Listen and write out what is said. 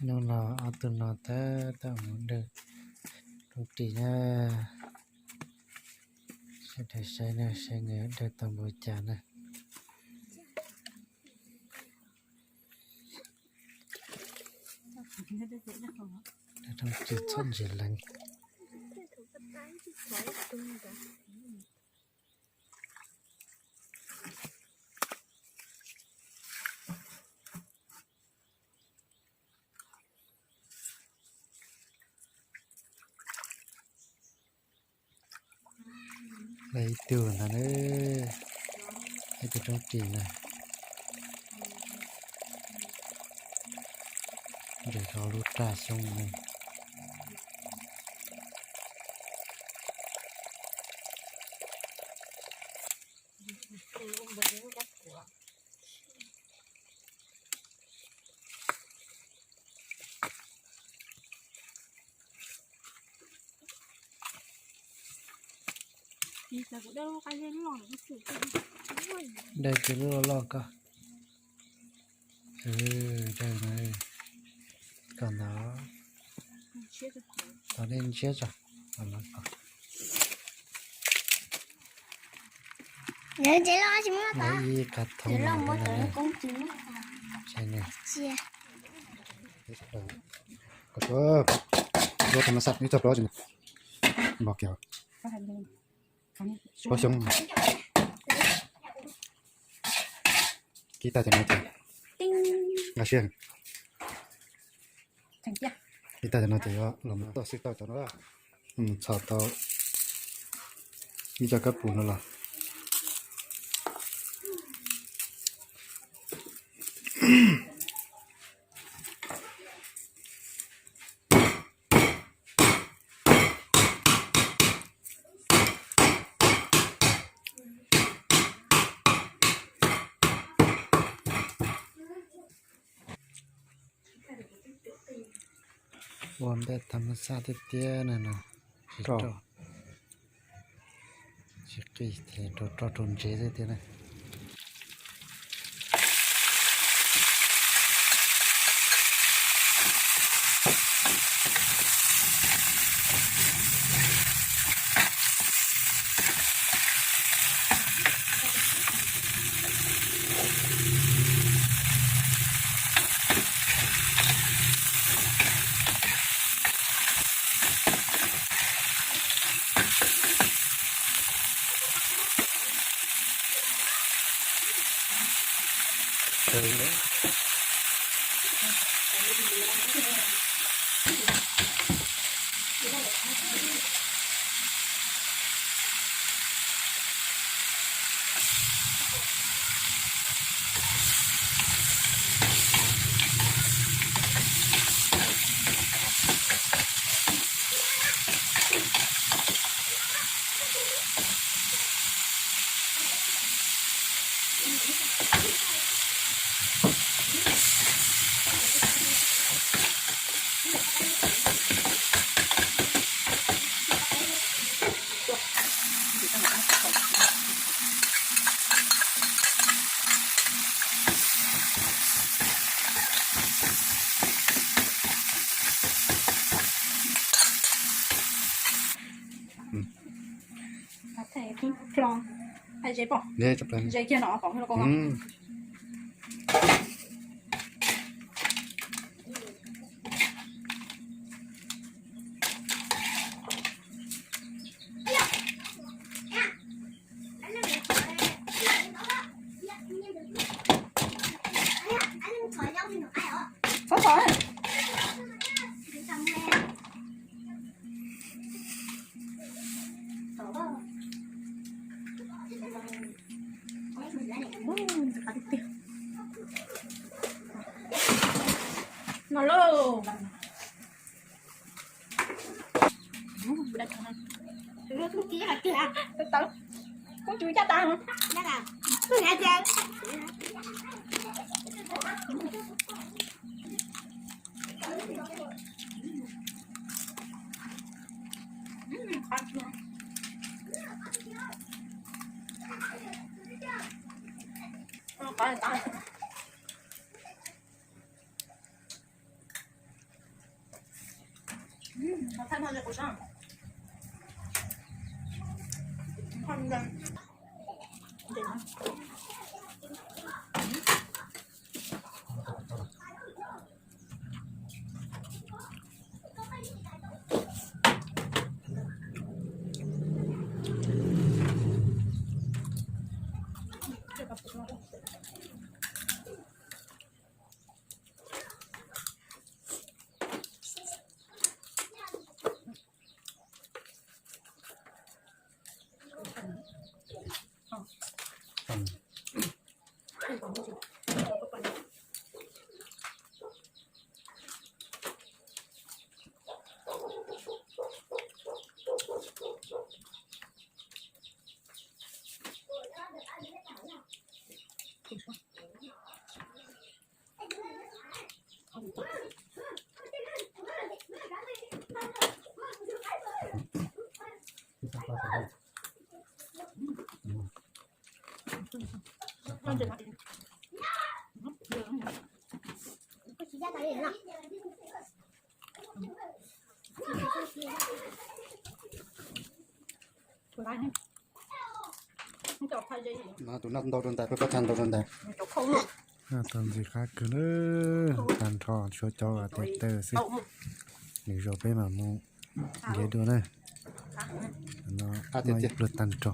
Hnub no ob tug no tab tom mus dawj roob ris na. Sawv daws saib na, saib nws dawj tau npaum cas na. Dawj roob ris txhob ntsis leev. Lawv ib tug ntawd, ib tug roob ris na, ntses hlo lub raj xyoob na. Dawj tsis lub loj loj koj. Dawj na, koj ntawd, tos dej ntshiab tso, los koj. Ib qab thoob no, koj tsuav, tsuav tau mas xaj ib txoj plaub tsi, npog kiag, plaub xyoob. Kib tag cov no ces nqa siab. Kib tag cov no ces yuav los mus toj xwb toj cov no, mus txhos tau ib co kab pus no los. Ua npej tham mas xaj tiag tiag na no, tsis rau, tsis qis, rau roj rau ntsev xwb tiag na. No lauj. Kuv cub caj tas. Tus no ntau rau ntais, peb pab tag ntau rau ntais. Tau ntxim qab kawg na, tag nrho tshuav cov tes taw xwb. Lwm zaus peb mam mus nce dua na. No ib pluag tag nrho.